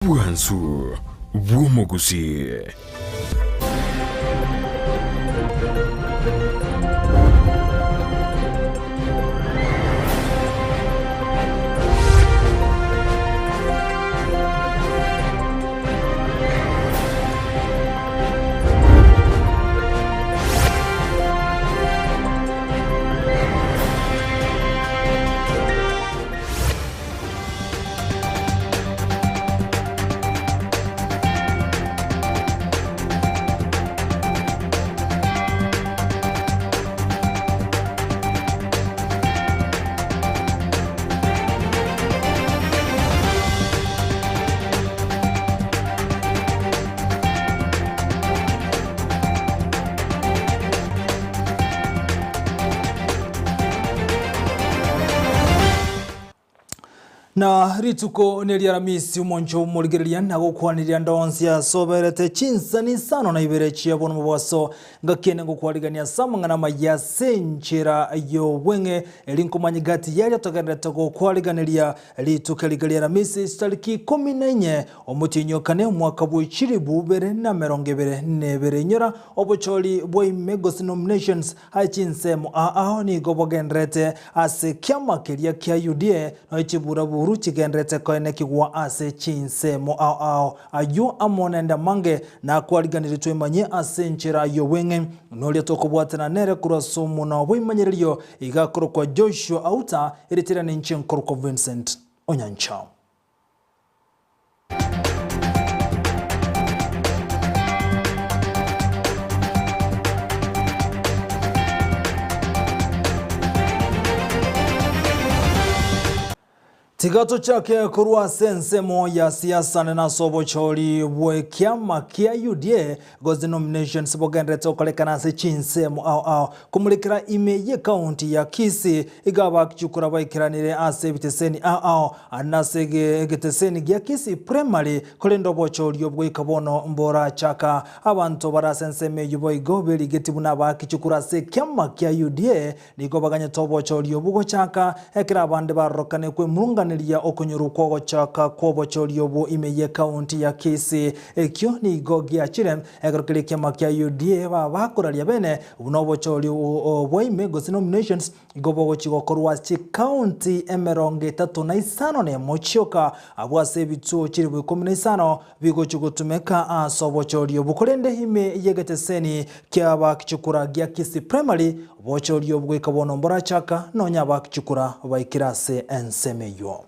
Bwansu bw'omogusii. Na rituko neri'Aramisi omonche omorigereria na gokwaniria ande onsi ase oberete chinsani isano na ibere chia bono mobaso, ngaki ende ngokwarigania ase amang'ana amaya ase enchera y'obweng'e, eri nkomanya egati yaria togendererete gokwariganeria rituko eriga ri'Aramisi chitariki ikomi na inye, omotienyi o kane, omwaka bwe chilifu bibere na emerongo ebere na ebere. Inyora obochori bwa ime gose nominations Aye chinsemo ao nigo bogendererete ase ekiama keria kia UDA, nonya chiburaburu chigendererete koenekigwa ase chinsemo ao ao. Ayio amo naende amange nakwariganirie twemanyie ase enchera y'obweng'e, noria tokobwatana nere korwa ase omonwa bw'ebimanyererio, iga akorokwa Joshua Auta, erieta riane inche nkorokwa Vincent Onyancha. Tiga tochake korwa ase ensemo ya siasa nene ase obochori bw'ekiama kia UDA gose nominations bogenderete gokorekana ase chinsemo ao ao komurekera ime y'ecounty ya Kisii iga abakichukura baikeranire ase ebiteseni ao ao Nase egeteseni gia Kisii Primary, korende obochori obwo goika bono mborachaka. Abanto bare ase ensemo eyio boigo berigeti buna abaaki chikura ase ekiama kia UDA nigo baganyete obochori obwo gochaka, ekero abande barorokane kwemurunganeria okonyorwa kw'ogochaka kw'obochori obwo ime y'ekaunti ya Kisii. Ekio nigo giachire ekero keria ekiama kia UDA baba bakoraria bene buna obochori bwa ime gose nominations Igo bogochia gokorwa chikaunti emerongo etato na isano nemo chioka, abwo ase ebituo chilifu ikomi na isano bigochia gotumeka ase obochori obwo. Korende ime y'egeteseni ki'abakichukura gia Kisii Primary, obochori obwo goika bono mborachaka nonya abakichukura baikire ase ensemo eyio.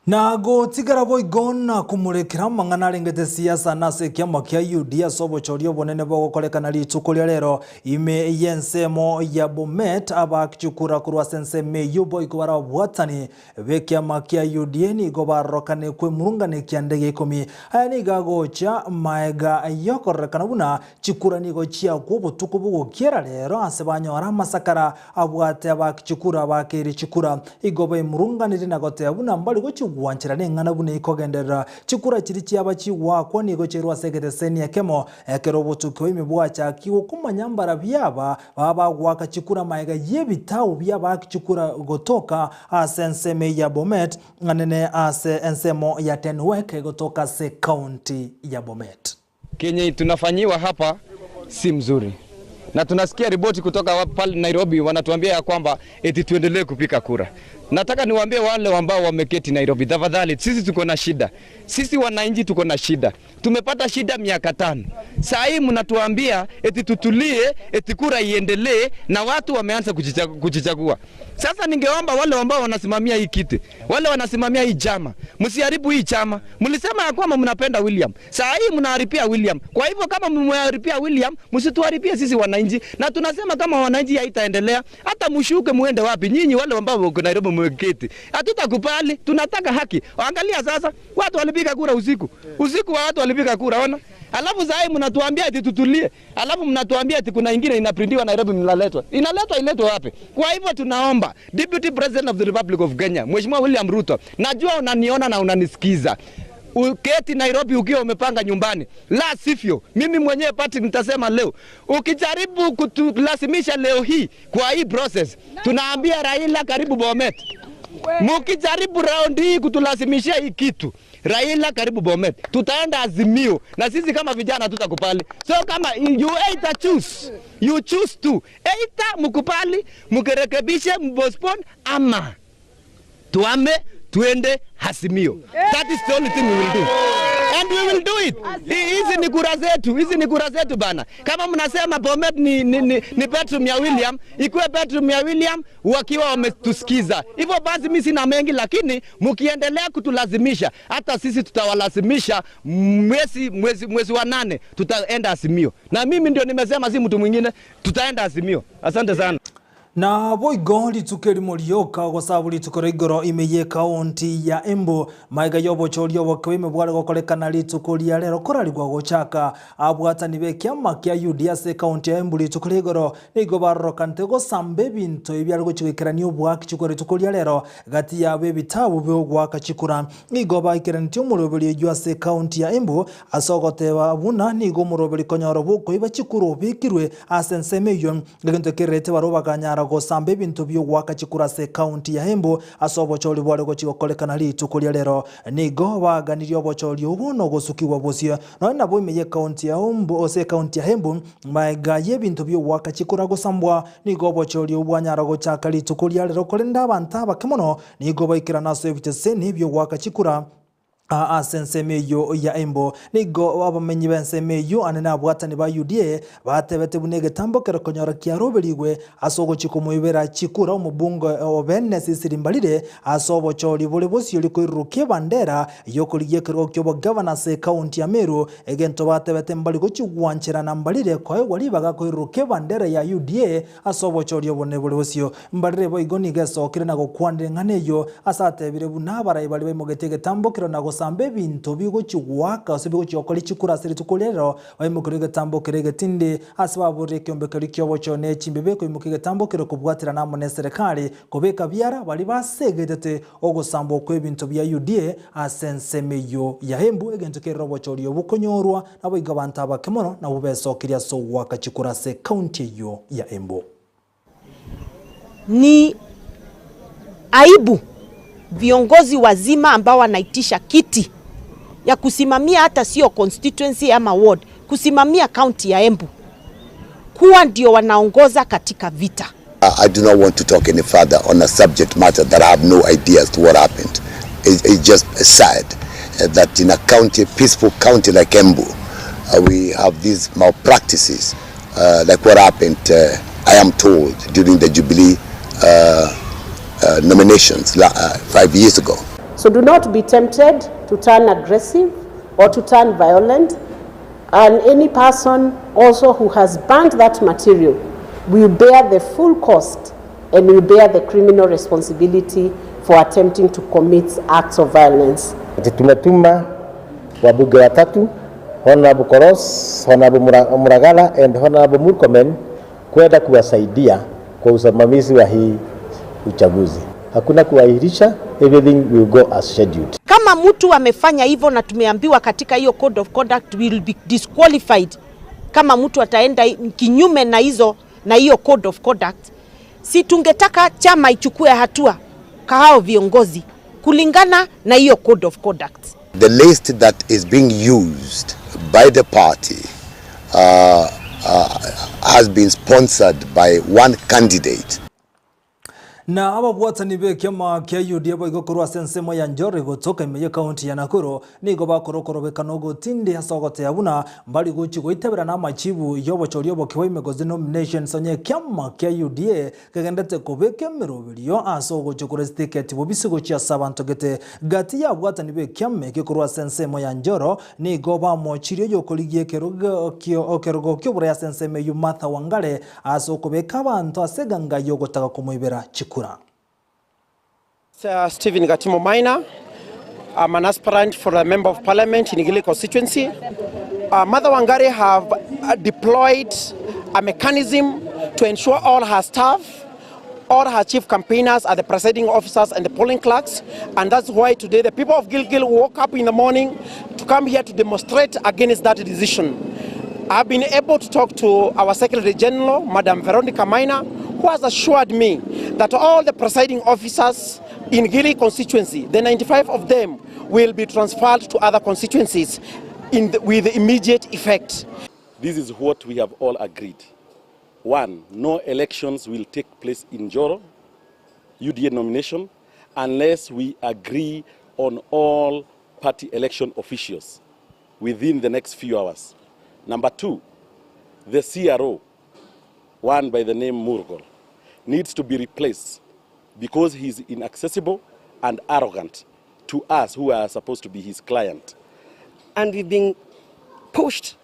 Na gotigara boigo na komorekera amang'ana arengete siasa na ase ekiama kia Yudea ase obochori obonene bogokorekana rituko ria rero ime y'ensemo ya Bomet abakichukura korwa ase ensemo eyio boigo bare ababwatani b'ekiama kia UDA nigo barorokane kwemurungana ekianda gia ikomi. Aya nigo agocha maega yokororekana buna Chikura nigo chiakwa obotuko bogokiera rero ase banyora amasakara abwate abakichikura abakeire chikura. Igo baimurunganirie na goteba buna mbari gochigwanchera neng'ana buna ikogenderera. Chikura chiria chiaba chigoakwa nigo chiairwe ase egeteseni ekemo. Ekero obotuki oime bwachakigwe komanya mbarabwo aba baba bagoaka chikura magega y'ebitau bi'abakichikura gotoka ase ensemo eyio ya Bomet, ng'anene ase ensemo ya Tenwek gotoka ase county ya Bomet. Kenye tunafanyiwa hapa si mzuri, na tunasikia ripoti kutoka pale Nairobi wanatuambia ya kwamba eti tuendelee kupika kura. Nataka niwaambie wale ambao wameketi Nairobi, tafadhali, sisi tuko na shida, sisi wananchi tuko na shida, tumepata shida miaka tano. Saa hii mnatuambia eti tutulie, eti kura iendelee, na watu wameanza kujichagua. Sasa ningeomba wale ambao wanasimamia hii kiti, wale wanasimamia hii chama, msiharibu hii chama. Mlisema ya kwamba mnapenda William, saa hii mnaharibia William. Kwa hivyo kama mmeharibia William, msituharibie sisi wananchi. Na tunasema kama wananchi haitaendelea, hata mshuke muende wapi? Nyinyi wale ambao wako Nairobi mmeketi, hatutakubali. Tunataka haki. Angalia sasa, watu walipiga kura usiku usiku, wa watu walipiga kura, ona. Alafu saa hii mnatuambia eti tutulie, alafu mnatuambia eti kuna ingine inaprintiwa Nairobi, mnaletwa. Inaletwa iletwe wapi? Kwa hivyo tunaomba Deputy President of the Republic of Kenya, Mheshimiwa William Ruto, najua unaniona na unanisikiza. Uketi Nairobi ukiwa umepanga nyumbani, la sivyo, mimi mwenyewe Patrick nitasema leo, ukijaribu kutulazimisha leo hii kwa hii process, tunaambia Raila karibu Bomet. Mukijaribu round hii kutulazimisha hii kitu, Raila karibu Bomet, tutaenda Azimio na sisi kama vijana tutakubali. So kama you either choose, you choose to either mukubali, mukirekebishe, mpostpone ama tuame tuende Azimio. That is the only thing we will do. And we will do it. Hizi ni kura zetu, hizi ni kura zetu bana. Kama mnasema Bomet ni, ni, ni, ni bedroom ya William, ikuwe bedroom ya William wakiwa wametusikiza. Hivyo basi mimi sina mengi, lakini mkiendelea kutulazimisha, hata sisi tutawalazimisha mwezi, mwezi, mwezi wa nane tutaenda Azimio. Na mimi ndio nimesema, si mtu mwingine, tutaenda Azimio. Asante sana. Na boigo rituko erimo rioka gosabwa rituko ria igoro ime ye ekaunti ya Embu maiga y'obochori oboke bw'ime bware gokorekana rituko ria rero korarigwa gochaka abwatani b'ekiama kia UDA ase ekaunti ya Embu rituko ria igoro nigo barorokanete gosamba ebinto ebiare gochia goikerania oboaki chikura rituko ria rero gati yabo ebitabu biogoaka chikura nigo baikeranetie omoroberi oyio ase ekaunti ya Embu ase ogoteba buna nigo omoroberi konyora bokoiba chikura obekirwe ase ensemo eyio Egento ekererete barabwo bakanyara gosamba ebinto bi'ogoaka chikura ase ekaunti ya Embu ase obochori bware gochia gokorekana rituko ria rero. Nigo baganirie obochori obwo nogosukigwa bosio. Nonya nabo ime y'ekaunti ya Embu ase ekaunti ya Embu magega y'ebinto bi'ogoaka chikura gosambwa nigo obochori obwo bwanyara gochaka rituko ria rero korende abanto abake mono nigo baikerana ase ebiteseni bi'ogoaka chikura. Aa ase ensemo eyio ya Embu nigo abamenyi b'ensemo eyio ane nabwatani ba UDA batebete buna egetambo kere konyora kiaroberigwe ase ogochia komoibera chikura omobunge o bene Sisiri Mbarire ase obochori bore bosio rikoirurukia ebandera y'okorigia ekerogo ki'obogavana ase ekaunti ya Meru egento batebete mbari gochia gwancherana Mbarire koegwa ribaga koirurukia ebandera ya UDA Ase obochori obonene bore bosio, mbarire boigo nigo esokire na gokwanera eng'ana eyio, ase atebire buna abarai baria baimogetie egetambokero na gosamba ebinto bigochia goaka gose bigochia gokora chikura ase rituko ri'erero, baimokerwe egetambokero egetindi, ase baborire ekeombe keria ki'obochori ne chimbibe koimokia egetambokero kobwaterana amo neserekari, kobeka biara baria basegetete ogosambwa kw'ebinto bia UDA ase ensemo eyio ya Embu, egento kerire obochori obwo konyorwa Naboigo abanto abake mono nabwo besokirie ase ogoaka chikura ase ekaunti eyio ya Embu. Ni aibu viongozi wazima ambao wanaitisha kiti ya kusimamia hata sio constituency ama ward, kusimamia county ya Embu kuwa ndio wanaongoza katika vita. I do not want to talk any further on a subject matter that I have no idea as to what happened. It, it's just sad that in a county, peaceful county like Embu, we have these malpractices uh, like what happened, uh, I am told, during the Jubilee uh, uh, nominations uh, 5 years ago. So do not be tempted to turn aggressive or to turn violent. And any person also who has burned that material will bear the full cost and will bear the criminal responsibility for attempting to commit acts of violence. Ati tumetuma wabunge watatu Honorable Koros, Honorable Muragala and Honorable Murkomen kwenda kuwasaidia kwa usimamizi wa hii uchaguzi. Hakuna kuahirisha, everything will go as scheduled. Kama mtu amefanya hivyo na tumeambiwa katika hiyo code of conduct will be disqualified kama mtu ataenda kinyume na hizo na hiyo code of conduct, si tungetaka chama ichukue hatua kwa hao viongozi kulingana na hiyo code of conduct. The list that is being used by the party uh, uh, has been sponsored by one candidate. Na ababwatani b'ekiama kia UDA boigo korwa ase ensemo ya Njoro gotoka ime y'ekaunti ya Nakuru nigo bakora okorobekana ogotindi ase ogoteeba buna mbari gochia goitaberana amachibu y'obochori oboke bwa ime gose nominations onye ekiama kia UDA kegendete kobeka emeroberio ase ogochia korwa chitiketi bobisi gochia ase abanto gete. Gati y'abwatani b'ekiama eke korwa ase ensemo ya Njoro nigo bamochirie oyokorigia ekerogo ki'oborai ase ensemo eyio Martha Wangare Ase okobeka abanto ase eganga y'ogotaka komoibera chikura. Stephen Gatimo Maina. I'm an aspirant for a member of parliament in Igili constituency. Martha Wangari have deployed a mechanism to ensure all her staff, All her chief campaigners are the presiding officers and the polling clerks, and that's why today the people of Gilgil woke up in the morning to come here to demonstrate against that decision. I've been able to talk to our Secretary General, Madam Veronica Maina, who has assured me that all the presiding officers in Gilgil constituency, the 95 of them, will be transferred to other constituencies with immediate effect. This is what we have all agreed. One, no elections will take place in Njoro, UDA nomination, unless we agree on all party election officials within the next few hours. Number two, the CRO, one by the name Murgol, needs to be replaced because he is inaccessible and arrogant to us who are supposed to be his client. And we've been pushed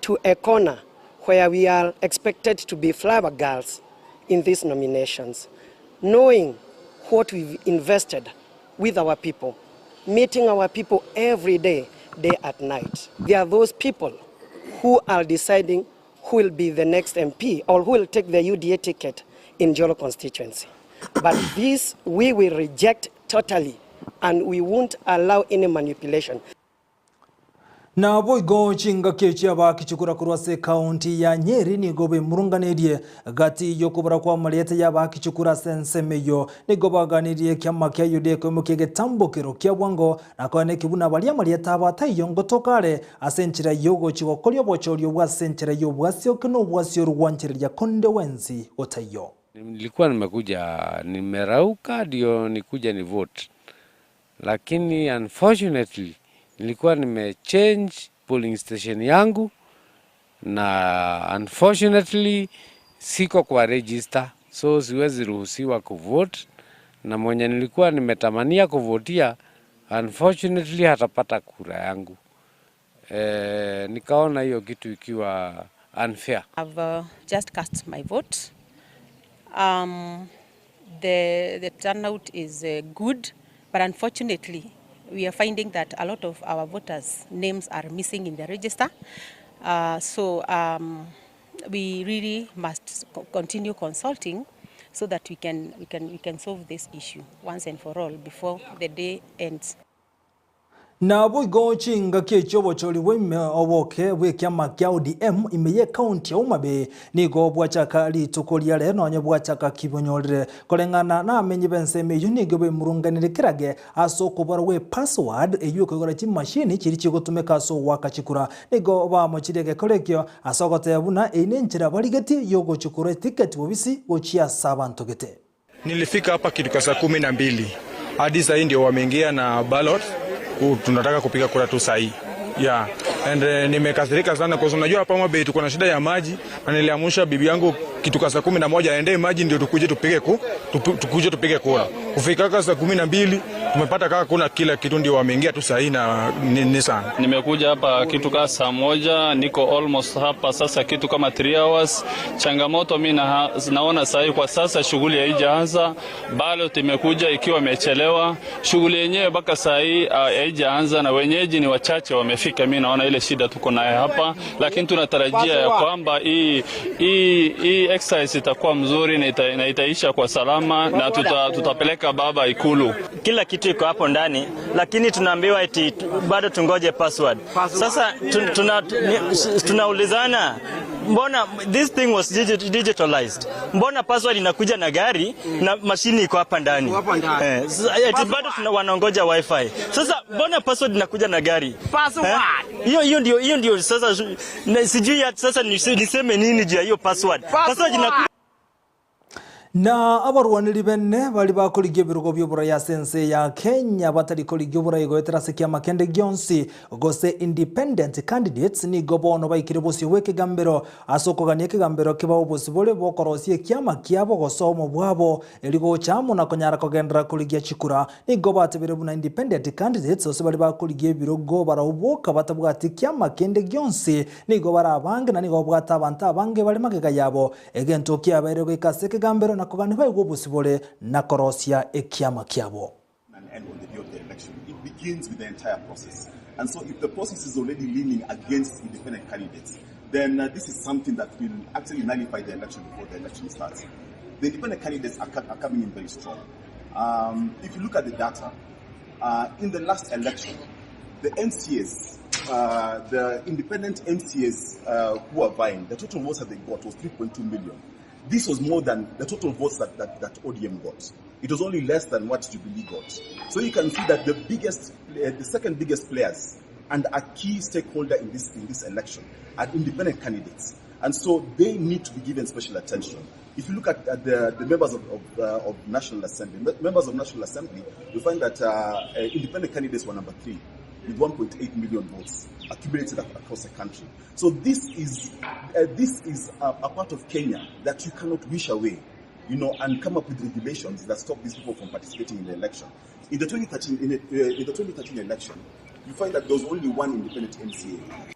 to a corner where we are expected to be flower girls in these nominations, knowing what we've invested with our people, meeting our people every day, day at night. There are those people who are deciding who will be the next MP or who will take the UDA ticket in Njoro constituency. But this we will reject totally, and we won't allow any manipulation. Naboigo chingaki echi abakichukura korwa ase ekaunti ya Nyeri nigo bemurunganerie gati yokobora kwa amarieta y'abakichukura ase ensemo eyio. Nigo baganirie ekiama kia UDA ekoimokia egetambokero kia bwango na koeneki buna baria amarieta abo ataiyo ngotoka are ase enchera y'ogochia gokoria obochoria obwo ase enchera y'obwasioke na obwasioru gwanchereria konde wensi gotaiyo. Nilikuwa nimekuja nimerauka ndio nikuja ni vote, lakini unfortunately nilikuwa nimechange polling station yangu na unfortunately siko kwa register, so siwezi ruhusiwa kuvote, na mwenye nilikuwa nimetamania kuvotia unfortunately hatapata kura yangu. Nikaona hiyo kitu ikiwa unfair. I've just cast my vote. The turnout is good, but unfortunately we are finding that a lot of our voters' names are missing in the register. So we really must continue consulting so that we can solve this issue once and for all before the day ends. Naboigo chingaki echio obochori bwaime oboke bw'ekiama kia ODM ime y'ekaunti ya Homa Bay nigo bwachaka rituko ria rero nonye bwachaka kibonyorire koreng'ana na amenyi b'ensemo eyio nigo bemurunganire kerage ase okobora gwe password eyio ekoigora chimashini chiri chigotumeka ase ogwaka chikura nigo bamochirie egekoro ekio ase ogoteba buna eyio nenchera barigeti yogochikura etiketi bobisi gochia ase abanto gete. Nilifika hapa kitu kwa saa 12 hadi saa hii ndio wameingia na ballot. Tunataka kupiga kura tu saa hii. Yeah. And nimekasirika sana kwa sababu unajua hapa Homa Bay tuko na shida ya maji na niliamsha bibi yangu kitu kwa saa 11 aende maji ndio tukuje tupige ku, tukuje tupige kura. Kufika kwa saa 12 tumepata kaka kuna kila kitu ndio wameingia tu saa hii na ni sana. Nimekuja hapa kitu kama saa 1, niko almost hapa sasa kitu kama 3 hours. Changamoto mimi naona saa hii kwa sasa shughuli haijaanza, ballot imekuja ikiwa imechelewa. Shughuli yenyewe mpaka saa hii haijaanza na wenyeji ni wachache wamefika. Mimi naona ile shida tuko nayo hapa, lakini tunatarajia ya kwamba hii exercise itakuwa mzuri na itaisha kwa salama na tutapeleka baba Ikulu. Kila kitu iko hapo ndani, lakini tunaambiwa eti bado tungoje password. Sasa tunaulizana mbona this thing was digitalized? Mbona password inakuja na gari na mashini iko hapa ndani? Eti bado wanaongoja wifi. Sasa mbona password inakuja na gari? Hiyo ndio sasa sijui sasa niseme nini juu ya hiyo password. Password inakuja Na abarwaniri bene bari bakorigia ebirogo bia oborai ase ense ya Kenya batari korigia oborai goetera ase kiama kende gionsi gose independent candidates nigo bono baikire bosio bwa ekegambero ase okogania ekegambero kebao obosi bore bokorosia ekiama kiabo gose omo bwabo erigocha amo na konyara kogendera korigia chikura nigo batebire buna independent candidates ase bari bakorigia ebirogo barauboka batabwati kiama kende gionsi nigo barabange na nigo babwate abanto abange bari magega yabo egento kiabaire goika ase ekegambero na kogani baigwa obosibore na korosia ekiama kiabo. And on the day of the election, it begins with the entire process. And so if the process is already leaning against independent candidates, then this is something that will actually nullify the election before the election starts. The independent candidates are, are coming in very strong. Um, if you look at the data, uh, in the last election, the MCAs, uh, the independent MCAs uh, who are vying, the total votes that they got was 3.2 million. This was more than the total votes that, that, that ODM got. It was only less than what Jubilee got. So you can see that the biggest, uh, the second biggest players and a key stakeholder in this, in this election are independent candidates. And so they need to be given special attention. If you look at, at the, the members of, of, uh, of National Assembly, members of National Assembly, you find that uh, uh, independent candidates were number three with 1.8 million votes accumulated across the country. So this is, uh, this is a, a part of Kenya that you cannot wish away, you know, and come up with regulations that stop these people from participating in the election. In the 2013, in the, uh, in the 2013 election, you find that there was only one independent MCA.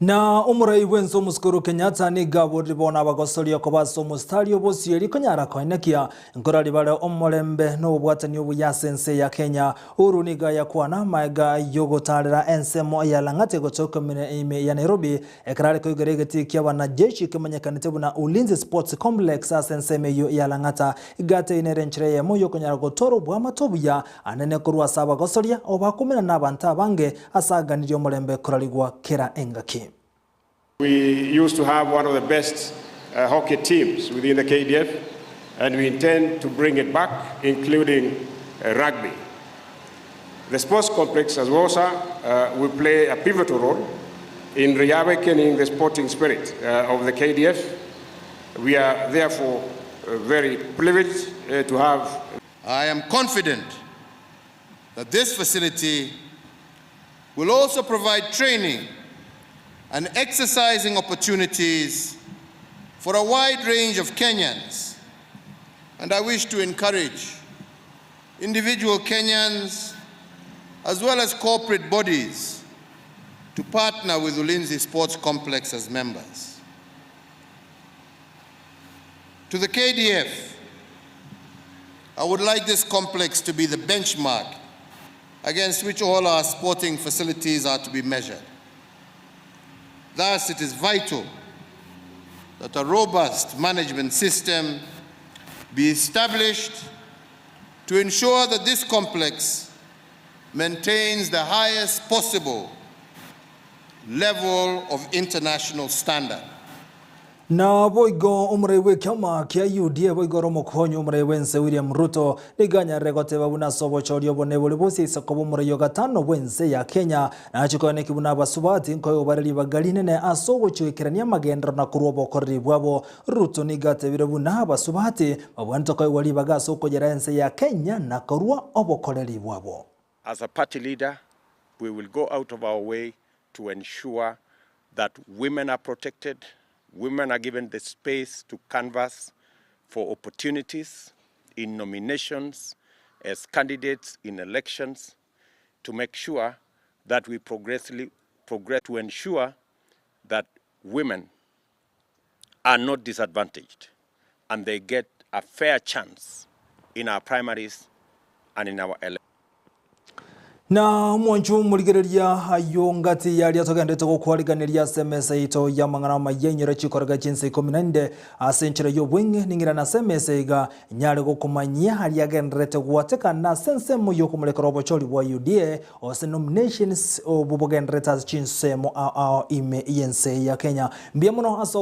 Na omorai bwense omosike Uhuru Kenyatta nigo aborire bono abagosoria koba ase omositari obosieri konyara koenekia nkorari bare omorembe na obobwatani obuya ase ense ya Kenya. Uhuru nigo ayakwana amaega yogotarera ensemo ya Lang'ata egotoka ime ya Nairobi ekero are koigora egetii kia abanajeshi kemanyekanete buna Ulinzi Sports Complex ase ensemo eyio ya Lang'ata. Iga ateine ere enchera eyemo yokonyara gotora oboamate obuya anene korwa ase abagosoria obakumera na abanto abange ase aganirie omorembe korarigwa kera engaki. We used to have one of the best uh, hockey teams within the KDF, and we intend to bring it back, including uh, rugby. The sports complex, as well, sir, uh, will play a pivotal role in reawakening the sporting spirit uh, of the KDF. We are therefore uh, very privileged uh, to have. I am confident that this facility will also provide training and exercising opportunities for a wide range of Kenyans. And I wish to encourage individual Kenyans as well as corporate bodies to partner with Ulinzi Sports Complex as members. To the KDF, I would like this complex to be the benchmark against which all our sporting facilities are to be measured. Thus, it is vital that a robust management system be established to ensure that this complex maintains the highest possible level of international standard. Na boigo omorei bw'ekiama kia UDA boigo ore omokonyi omorei bw'ense William Ruto nigo anyarire goteba buna ase obochori obone bore bose isiko bw'omorei o gatano bw'ense ya Kenya nache koeneki buna abasubati nkoegwa bare ribaga rinene ase ogochioikerania amagenderero na korwa obokoreri bwabo. Ruto nigo atebire buna abasubati babwenerete koegwa ribaga ase okoyera ense ya Kenya na korwa obokoreri bwabo. As a party leader, we will go out of our way to ensure that women are protected, women are given the space to canvass for opportunities in nominations, as candidates in elections, to make sure that we progressively progress to ensure that women are not disadvantaged and they get a fair chance in our primaries and in our elections. Na omwancho omorigereria ayio ngati yaria togendete gokwariganeria ase emesa yaito y'amang'ana amaya enyora chikorega chinsa ikomi na inde ase enchera y'obweng'e ning'irane ase emesa iga nyare gokomanyia aria agendererete gwatekana ase ensemo y'okomorekera obochori bwa UDA ose nominations obo bogendererete ase chinsemo ao ao ime y'ense ya Kenya. Mbuya mono ase.